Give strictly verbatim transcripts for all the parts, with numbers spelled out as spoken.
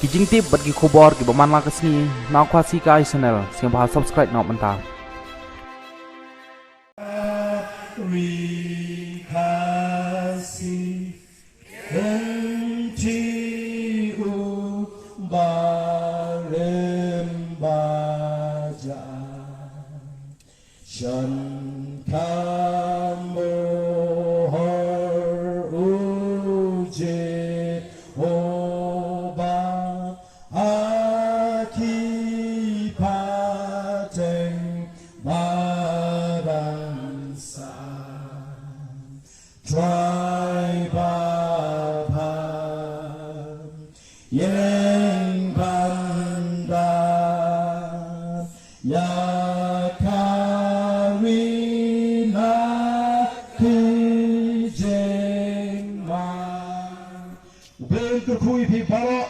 Ki jingtip bad ki khubor kiba man la ka sngi na Khasi Kai Channel, sngewbha subscribe noh mynta. Shan kham bor u Jehobah, ha ki pateng badan sa. Trai ba bha ïeng ban da ïa ka ri na ki jingma. U Blei un kyrkhu ïa phi baroh.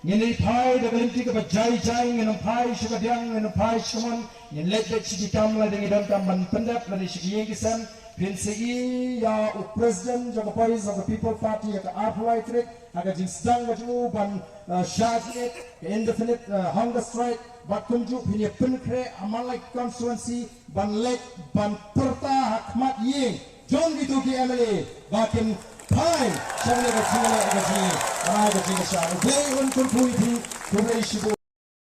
Ngin ïa phai da ka lynti kaba jai jai, ngin ym phai sha ka diang, ngin ym phai sha ka mon, ngin leit beit sha ki kam lada ngi donkam ban pyndep lane sha ki ïing ki sem. Phin sa ïohi ïa u president jong ka Voice of the People Party ha ka arphew lai tarik ha ka jingsdang ka jong u ban, uh, shah jingit, ka indefinite, uh, hunger strike, bad kumjuh phin ïa pynkhreh ha man la ki constituency ban leit ban pyrta ha khmat ïing jong kito ki M L A ba kin phai sha kane ka jingïaleh ka jingïaleh ka jingïaleh. U Blei un kyrkhu ïa phi, khublei shibun.